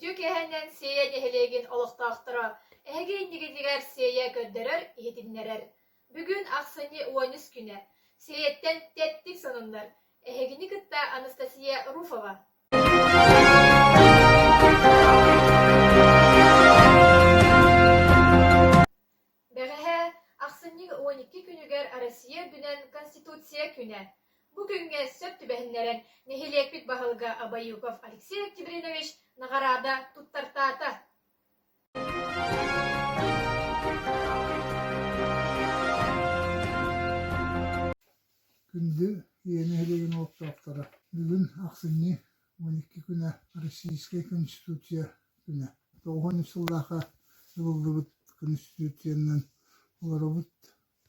Үтүө киэһэнэн Сиэйэ нэһилиэгин олохтоохторо эһиги иннигитигэр Сиэйэ көрдөрөр-иһитиннэрэр. Бүгүн ахсынньы 13 күнэ. Сиэйэттэн тэттик сонуннар. Эһигини кытта Анастасия Руфова. Бэҕэһээ, ахсынньы 12 күнүгэр Россия үрдүнэн Конституция күнэ. Бу күҥҥэ сөп түбэһиннэрэн нэһилиэкпит баһылыга Абаюков Алексей Октябринович наҕараада туттартаата. Күндү Ийэ нэһилиэгин олохтоохторо! Бүгүн ахсынньы 12 күнэ Российскай Конституция күнэ. 93 сыллаахха ылыллыбыт Конституциянан олоробут.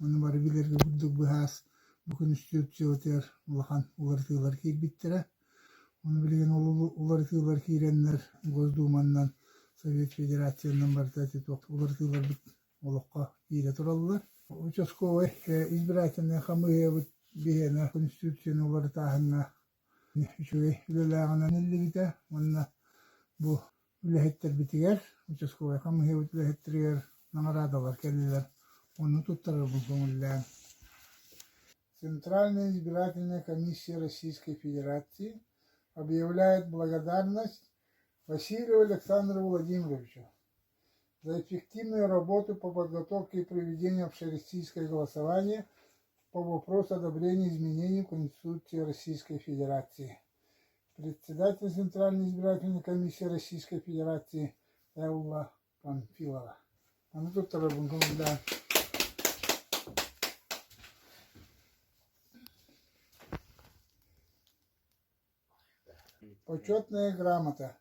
Ону бары билэргэ курдук быһаас бу Конституциябытыгар улахан уларытыылар киирбиттэрэ. Ону билигин ол уларытыылар киирэннэр Госдуманнан, Совет Федерациянан барыта ити туох уларытыыларбыт олоххо киирэ тураллар. Участковай избирательнай хамыыһыйабыт биһиэнэ Конституцияны уларытааһыҥҥа үчүгэй үлэлээҕинэн иллибитэ уонна бу үлэһиттэрбитигэр, участковай хамыыһыйабыт үлэһиттэригэр наҕараадалар кэллилэр, ону туттарарбын көҥүллээн. Центральная избирательная комиссия Российской Федерации объявляет благодарность Василию Александру Владимировичу за эффективную работу по подготовке и проведению общероссийского голосования по вопросу одобрения изменений в Конституции Российской Федерации. Председатель Центральной избирательной комиссии Российской Федерации Элла Памфилова. Аны туттарабын көҥүллээн. Почетная грамота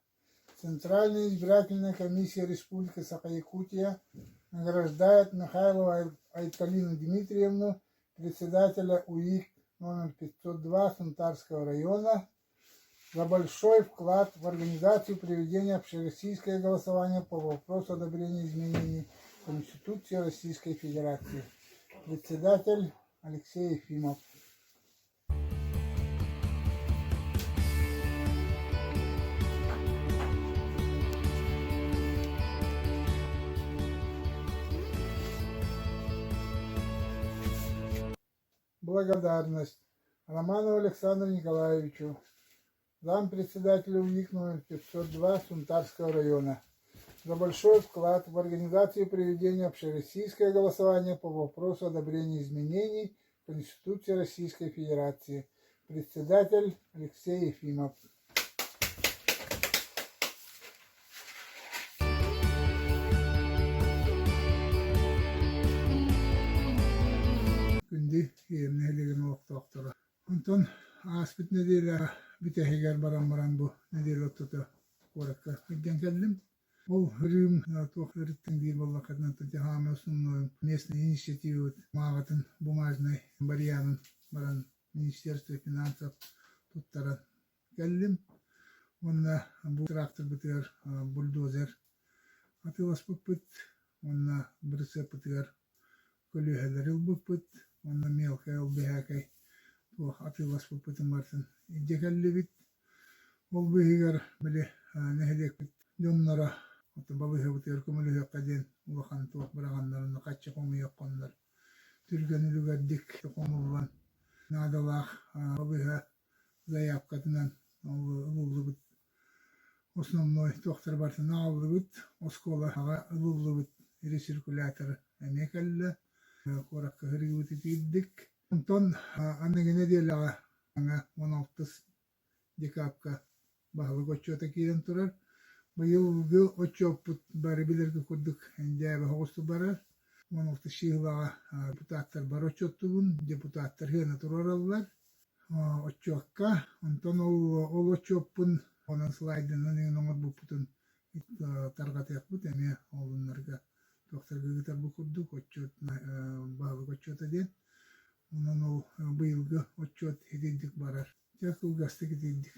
Центральная избирательная комиссия Республики Саха-Якутия награждает Михайлову Айталину Дмитриевну, председателя УИК номер 502 Сунтарского района, за большой вклад в организацию проведения общероссийского голосования по вопросу одобрения изменений в Конституции Российской Федерации. Председатель Алексей Ефимов. Благодарность Романову Александру Николаевичу, зампредседателю УИК номер 502 Сунтарского района, за большой вклад в организацию проведения общероссийского голосования по вопросу одобрения изменений в Конституции Российской Федерации. Председатель Алексей Ефимов. Күндү Киев нэһилиэгин олохтоохторо. Онтон ааспыт нэдиэлэ бүтэһигэр баран баран бу нэдиэлэ ортото куоракка илдьэн кэллим. Ол ырыым туох ырыттын диир буоллаххытына хаама основной местный инициативабыт мааҕытын бумажнай барьянын баран Министерство финансов туттаран кэллим. Уонна бу тракторбытыгар бульдозер атыыласпыппыт уонна бырысыаппытыгар көлүөһэлэри ылбыппыт уонна мелкай ол биһээкэй туох атыыласпыппытын барытын илдьэ кэллибит. Ол быыһыгар били нэһилиэкпит дьонноро балыыһабытыгар көмөлөһүөххэ диэн улахан туох быраҕаннар хаччы хомуйуоххоннор түргэн үлүгэрдик хомуллан наадалаах балыыһа заявкатынан ылыллыбыт основной туохтары барытын аҕаллыбыт, оскуолаҕа ылыллыбыт рециркулятор эмиэ кэллэ, куоракка сырыыбыт итиирдик. Онтон аныгы нэдиэлэҕэ аҥа 16 декабка баһылык отчуота киирэн турар. Быйылгы отчуоппут бары билэргэ курдук дьээбэ соҕустук барар. 16 сыылаҕа депутаттар бары отчуоттубун, депутаттар сыана туруораллар. Отчуокка, онтон ол ол отчуоппун онон слайдынан иҥин оҥорбуппутун тарҕатыахпыт эмиэ олуннарга туохтарга ыытарбыт курдук отчуот баһылык отчуота диэн. Онон ол быйылгы отчуот итинник барар. Дьэ кылгастык итинник.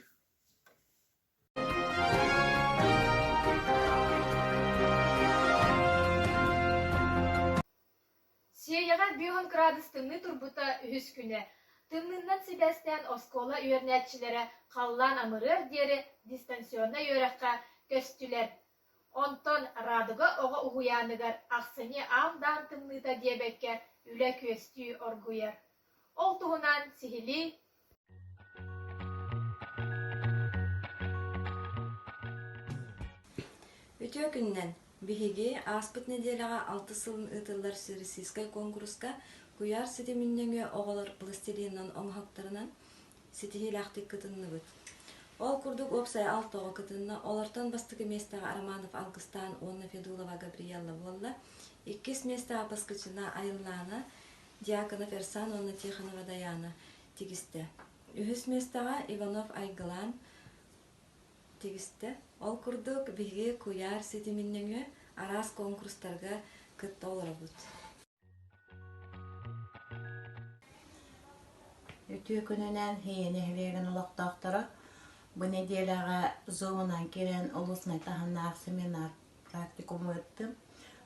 Сиэйэҕэ 50 кыраадыс тымныы турбута үһүс күнэ. Тымныыннан сибээстээн оскуола үөрэнээччилэрэ халлаан амырыар диэри дистанционнай үөрэххэ көстүлэр. Онтон Радуга оҕо уһуйааныгар ахсынньы аам-даам тымныыта диэбэккэ үлэ күөстүү оргуйар. Ол туһунан сиһилии Үтүө күнүнэн! Биһиги ааспыт нэдиэлэҕэ алтыс сылын ыытыллар Всероссийскай куонкуруска куйаар ситимин нөҥүө оҕолор пластилинынан оҥоһуктарынан ситиһиилээхтик кытынныбыт. Ол курдук уопсайа алта оҕо кытынна, олортон бастакы миэстэҕэ Романов Алгыстаан уонна Федулова Габриэлла буолла, иккис миэстэҕэ Поскачина Айыллаана, Дьяконов Эрсан уонна Тихонова Дайаана тигистэ. Үһүс миэстэҕэ Иванов Айгылаан тигистэ. Ол курдук биһиги куйаар ситимин нөҥүө араас куонкурустарга кытта олоробут. Үтүө күнүнэн Ийэ нэһилиэгин олохтоохторо бу нэдиэлэҕэ Zoom-унан киирэн улуснай таһымнаах семинар практикум ыыттым.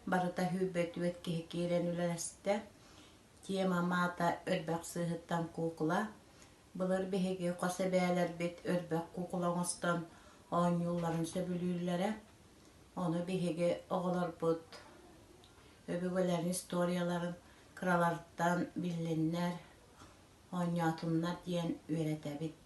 Барыта 104 киһи киирэн үлэлэстэ. Тема маата өрбөх сыыһыттан куукула. Былыр биһиги хос эбээлэрбит өрбөх куукула оҥостон оонньуулларын сөбүлүүллэрэ. Ону биһиги оҕолорбут өбүгэлэрин историяларын кыралартан биллиннэр, оонньоотуннар диэн үөрэтэбит.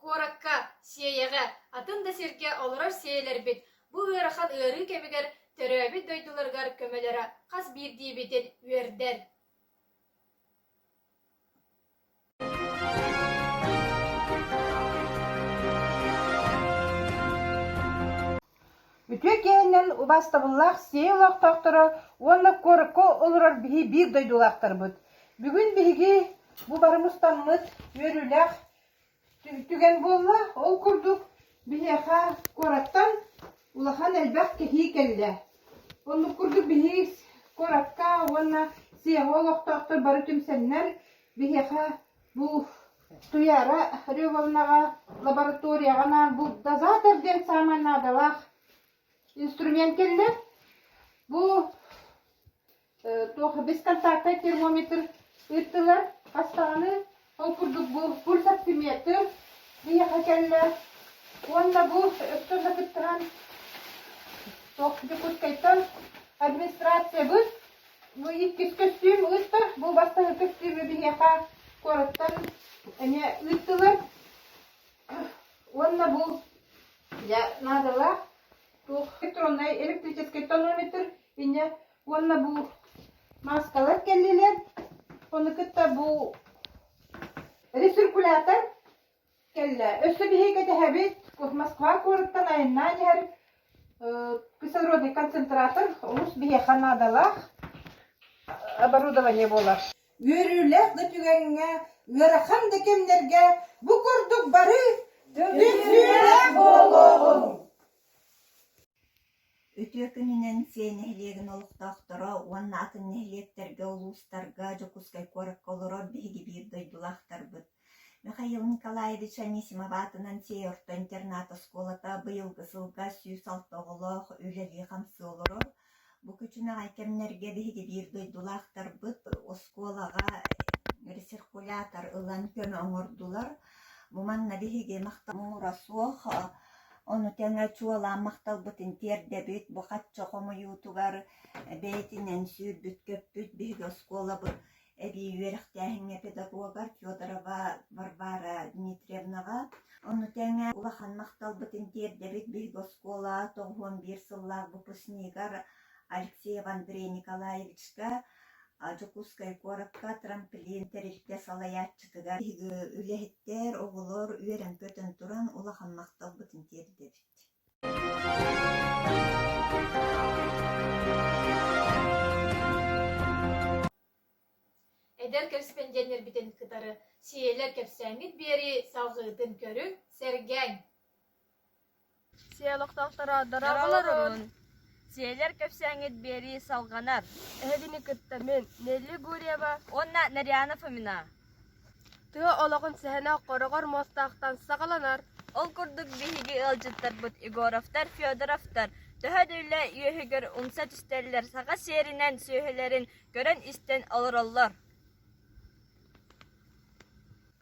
Куоракка, Сиэйэҕэ, атын да сиргэ олорор сиэйэлэрбит бу ыарахан ыарыы кэмигэр төрөөбүт дойдуларыгар көмөлөрө хас биирдиибитин үөрдэр. Үтүө киэһэнэн убаастабыллаах Сиэй олохтоохторо уонна куоракка олорор биһи биир дойдулаахтарбыт. Бүгүн биһиги бу бары мустаммыт үөрүүлээх түгэн буолла. Ол курдук биһиэхэ куораттан улахан элбэх кэһии кэллэ. Оннук курдук биһиги куоракка уонна Сиэҕэ олохтоохтор бары түмсэннэр биһиэхэ бу Туяра Ревовнаҕа лабораторияҕа анаан бу дозатор диэн саамай наадалаах инструмент кэллэ. Бу туох бесконтактный термометр ыыттылар хас даҕаны ол курдук бу пульсоxiметр биһиэхэ кэллэ уонна бу өссө да кыттыһан туох Дьокуускайтан администрациябыт бу иккис көстүүм ыытта бу бастакы көстүүмү биһиэхэ куораттан эмиэ ыыттылар уонна бу дьэ наадалаах туох электроннай электрический тонометр инньэ уонна бу мааскалар кэллилэр ону кытта бу рециркулятор кэллэ өссө биһиги кэтэһэбит Москва куораттан айаннаан иһэр кислородный концентратор олус биһиэхэ наадалаах оборудование буолар Үөрүүлээх да түгэҥҥэ, ыарахан да кэмнэргэ бу курдук бары түмсүүлээх буолуоҕуҥ! Үтүө күнүнэн Сиэ нэһилиэгин олохтоохторо уонна атын нэһилиэктэргэ, улуустарга, Дьокуускай куоракка олорор биһиги биир дойдулаахтарбыт. Михаил Николаевич Анисимов аатынан Сиэй орто интернат оскуолата быйылгы сылга 106 оҕолоох үлэлии-хамсыы олорор. Бу күчүмэҕэй кэмнэргэ биһиги биир дойдулаахтарбыт оскуолаҕа рециркулятор ылан көмө оҥордулар. Бу манна биһиги махтал муҥура суох, ону тэҥэ чуолаан махталбытын тиэрдэбит. Бу хачча хомуйуутугар бэйэтинэн сүүрбүт-көппүт биһиги оскуолабыт эбии үөрэхтээһиҥҥэ педагогар Федорова Варвара Дмитриевнаҕа, ону тэҥэ улахан махталбытын тиэрдэбит биһиги оскуола 91 сыллаах выпускнигар Алексеев Андрей Николаевичка, Дьокуускай куоракка трамплин тэрилтэ салайааччытыгар биһиги үлэһиттэр, оҕолор үөрэн-көтөн туран улахан махталбытын тиэрдэбит. Эдэр кэрэспэндиэннэрбитин кытары сиэлэр кэпсээҥҥит биэрии салҕыытын көрүҥ, сэргээҥ! Сиэ олохтоохторо дорооболорун! Сиэлэр кэпсээҥҥит биэрии салҕанар. Эһигини кытта мин, Нелли Гурьева уонна Нарьяна Фомина. Тыа олоҕун сэһэнэ хороҕор муостаахтан саҕаланар. Ол курдук биһиги ыалдьыттарбыт Егоровтар, Федоровтар төһө да үлэ үөһүгэр умса түстэллэр саха сиэринэн сүөһүлэрин көрөн-истэн олороллор.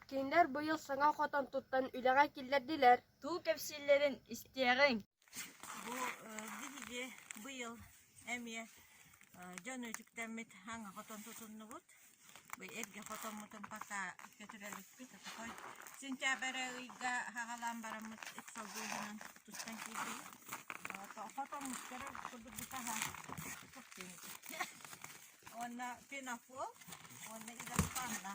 Кинилэр быйыл саҥа хотон туттан үлэҕэ киллэрдилэр. Туу кэпсииллэрин истиэҕиҥ. Бу биһиги быйыл эмиэ дьон үтүктэммит аҥа хотон тутуннубут. Бу эргэ хотоммутун пока көтүрэлиппит. Такой сентябрь ыйга хаҕалаан бараммыт ыксалбыыһынан тустан киирдибит. Хотоммуттара курдук бутаха Уонна пенофол, уонна изоспанна.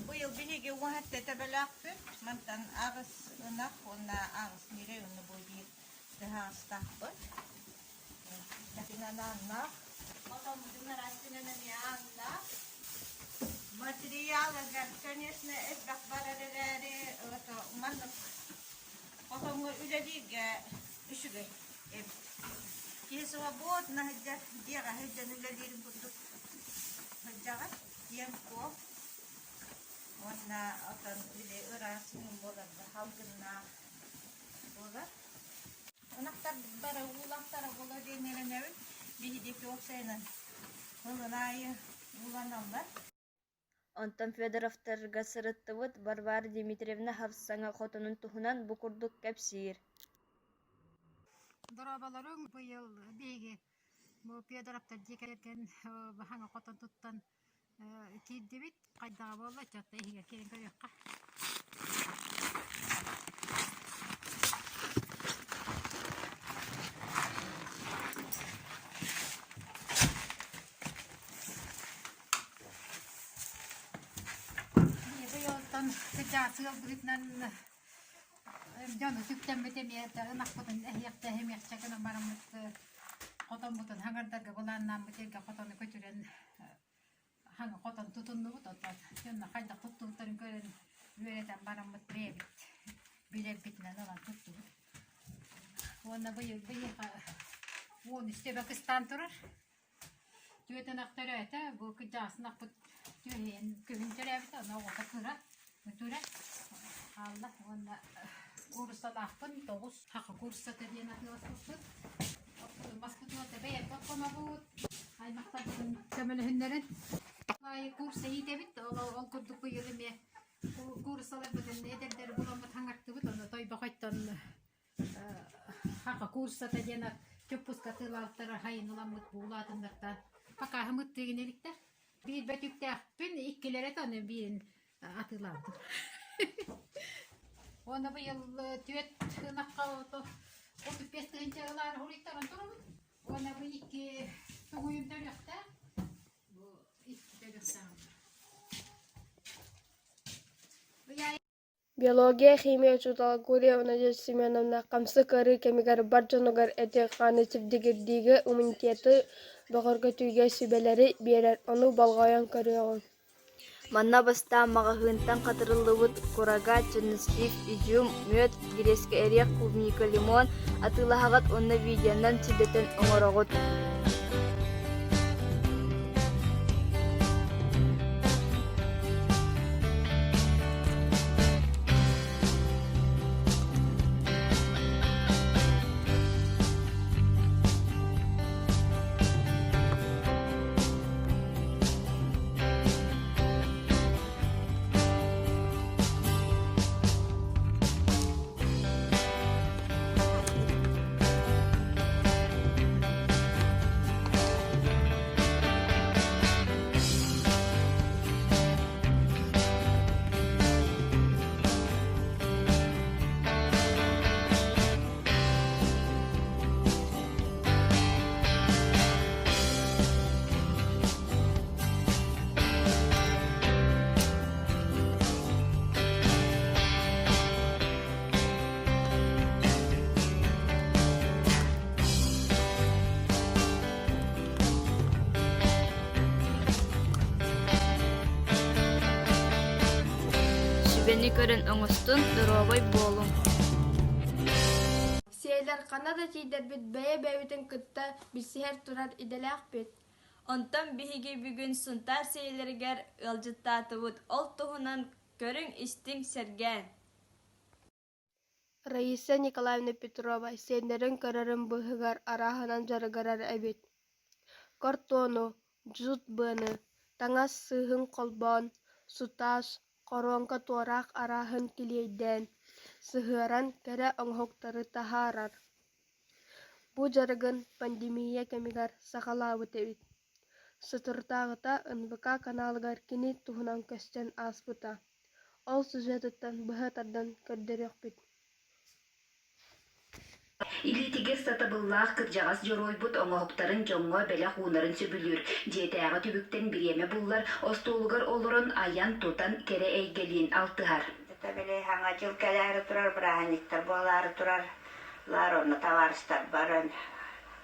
Быйыл биһиги уһатта төбөлөөхпүт. Мантан аҕыс ынах уонна аҕыс ньирэй уонна бу биир тыһаҕастаахпыт. Ананнаах. Хотоммутун араастынан эмиэ ааннаах. Материалыгар, конечно, элбэх барар эрээри, маннык хотоҥҥо үлэлииргэ үчүгэй эбит. Киһи свободно сылдьар, дьиэҕэ сылдьан үлэлиирин курдук сылдьаҕын, киэҥ-куоҥ. Уонна отон били ыраас муҥ буоларга салгыннаах буолар. Ынахтар бары уулахтара буолуо диэн эрэнэбин. Биһиги уопсайынан сылын аайы ууланаллар. Онтон Федоровтарга сырыттыбыт Варвара Дмитриевна хапсаҥа хотонун туһунан бу курдук кэпсиир. Дорооболоруҥ быйыл биһиги бу Федоровтар дьиэ кэргэн хаҥа хотон туттан киирдибит. Хайдаҕа буолла, чатта иһигэр киирэн көрүөххэ. Быйылтан кыдьаасы ыал быһыытынан дьон үтүктэммит эмиэ ынахпытын эһиэхтэ эһимиэхчэ гынан бараммыт хотоммутун хаҥардарга былааннааммыт эргэ хотону көтүрэн хаҥа хотон тутуннубут оттон дьонно хайдах туттубуттарын көрөн үөрэтэн бараммыт бэйэбит билэрбитинэн ылан туттубут уонна быйыл быйылга 13 төбө кыстаан турар Түөрт ынах төрөөтө, бу кырдьаҕас ынахпыт түөһэйэн күһүн төрөөбүтэ, онно оҕото кыра, үтүрэ хаалла уонна кууруссалаахпын тоҕус саха кууруссата диэн атыыласпыппыт. Маспытын уонна бэйэм хонобут, аймахтарбытын көмөлөһүннэрэн аайы куурса иитэбит, ол, ол курдук быйыл эмиэ кууруссаларбытын эдэрдэри буламмыт хаҥартыбыт, ону Тойбохойтон Хаха кууруссата диэн чоппуска атыылаабыттара сайын ыламмыт буулаатыннартаан покаһым ыттыгын иликтэр. Биир бөтүктээхпин, иккилэрэ аны биирин атыылаабытым. Уонна быйыл түөрт ынахха 35 тыһыынча ылаары суруйтаран турабын. Уонна бу икки тугуйум төрүөхтээх. Бу икки төрүөхтээҕим. Биология, химия учуутала Гурьева Надежда Семеновна хамсык ыарыы кэмигэр бар дьонугар эти-хааны чэбдигирдиигэ, иммунитеты бөҕөргөтүүгэ сүбэлэри биэрэр, ону болҕойон көрүөҕүҥ. Манна бастаан маҕаһыынтан хатырыллыбыт курага, чернослив, изюм, мүөт, грецкэй эриэх, клубника, лимон атыылаһаҕыт уонна видеонан сирдэтэн оҥороҕут. Сүбэни көрөн оҥостун, доруобай буолуҥ. Сиэлэр ханна да тиийдэрбит бэйэ-бэйэбитин кытта билсиһэр турар идэлээхпит. Онтон биһиги бүгүн Сунтаар сиэйэлэригэр ыалдьыттаатыбыт. Ол туһунан көрүҥ, истиҥ, сэргээҥ. Раиса Николаевна Петрова сиэннэрин көрөрүн быыһыгар арааһынан дьарыгырар эбит: картону, джут быаны, таҥас сыыһын холбоон, сутаас, хоруоҥка туораах арааһын килиэйдээн, сыһыаран кэрэ оҥоһуктары таһаарар. Бу дьарыгын пандемия кэмигэр саҕалаабыт эбит. Соторутааҕыта НВК каналыгар кини туһунан көстөн ааспыта. Ол сюжетыттан быһа тардан көрдөрүөхпүт. Илиитигэр сатабыллаах кырдьаҕас дьоруойбут оҥоһуктарын дьоҥҥо бэлэх уунарын сөбүлүүр. Дьиэтээҕи түбүктэн бириэмэ буллар, остуолугар олорон айан-тутан кэрэ эйгэлиин алтыһар. Это били саҥа дьыл кэлээри турар, бырааһынньыктар буолаары турар. Лар онно табаарыстарбар,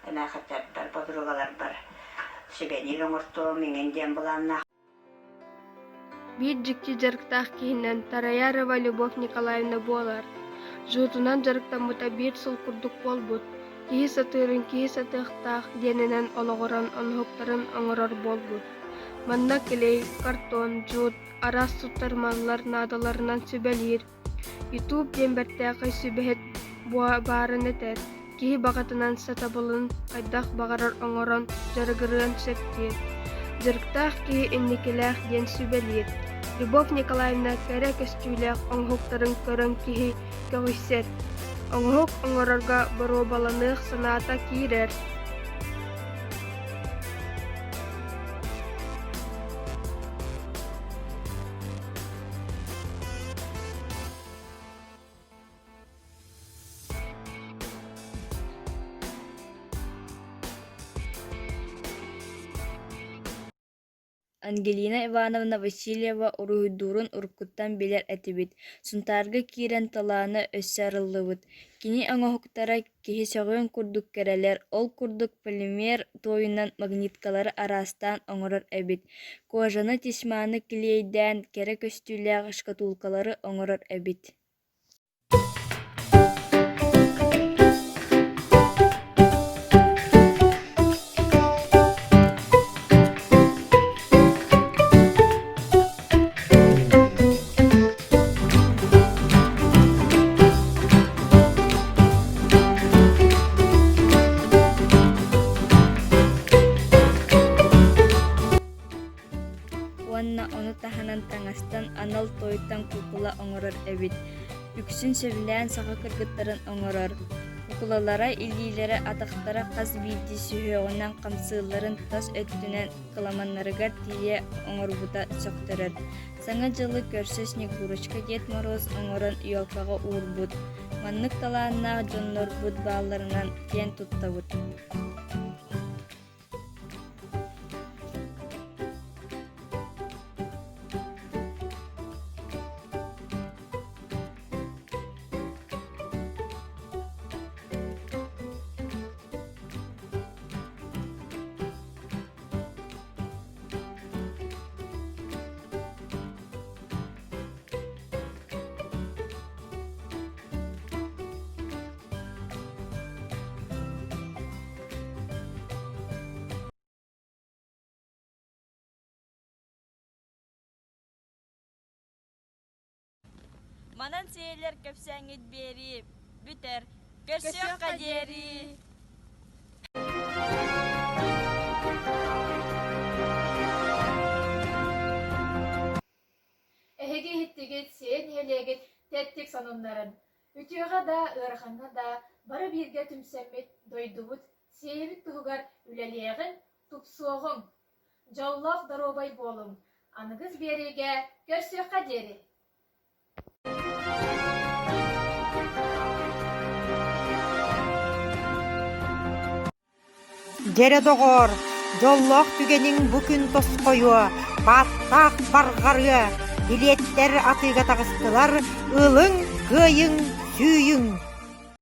эмээхиттэрбэр, подругаларбар сувенир оҥортуом иҥин диэн былааннаах. Биир дьикти дьарыктаах киһинэн Тараярова Любовь Николаевна буолар. Жутунан дьарыктаммыта биир сыл курдук буолбут, киһи сатыырын киһи сатыахтаах диэнинэн олоҕуран оҥоһуктарын оҥорор буолбут. Манна клей, картон, жут, араас туттар маллар наадаларынан сүбэлиир, Ютуб диэн бэртээхэй сүбэһит баарын этэр, киһи баҕатынан сатабылын хайдах баҕарар оҥорон дьарыгырыан сөп диэн. Дьарыктаах киһи инникилээх диэн сүбэлиир. Любовь Николаевна кэрэ көстүүлээх оҥоһуктарын көрөн киһи көҕүйсэр. Оҥоһук оҥорорго боруобаланыах санаата киирэр. Ангелина Ивановна Васильева уруһуйдуурун уруккуттан билэр этибит, Сунтаарга киирэн талаана өссө арыллыбыт. Кини оҥоһуктара Киһи сөҕүөн курдук кэрэлэр, ол курдук полимер туойунан магниткалары араастаан оҥорор эбит, кожаны, тесьманы килиэйдээн кэрэ көстүүлээх шкатулкалары оҥорор эбит. Уонна ону таһынан таҥастан анал туойтан куукула оҥорор эбит. Үксүн сөбүлээн саха кыргыттарын оҥорор. Куукулалара илиилэрэ, атахтара хас биирдии сүһүөҕүнэн хамсыылларын тас өттүнэн кыламаннарыгар тиийэ оҥорбута сөхтөрөр. Саҥа дьылы көрсө Снегурочка Дед Мороз оҥорон елкаҕа уурбут. Маннык талааннаах дьоннорбут баалларынан киэн туттабыт. Манан сиэлэр кэпсээҥҥит биэрии бүтэр. Көрсүөххэ диэри! Эһиги иһиттигит, сиэн нэһилиэгит тэттик сонуннарын. Үтүөҕэ да, ыарахаҥҥа да бары бииргэ түмсэммит дойдубут, сиэйэбит туһугар үлэлиэҕиҥ, тупсуоҕуҥ! Дьоллоох доруобай буолуҥ! Аныгыс биэриигэ көрсүөххэ диэри! Дьэрэ доҕоор, дьоллоох түгэниҥ бу күн тосхойуо, бааттаах барҕарыа, билиэттэр атыыга таҕыстылар, ылыҥ, кыайыҥ, сүүйүҥ!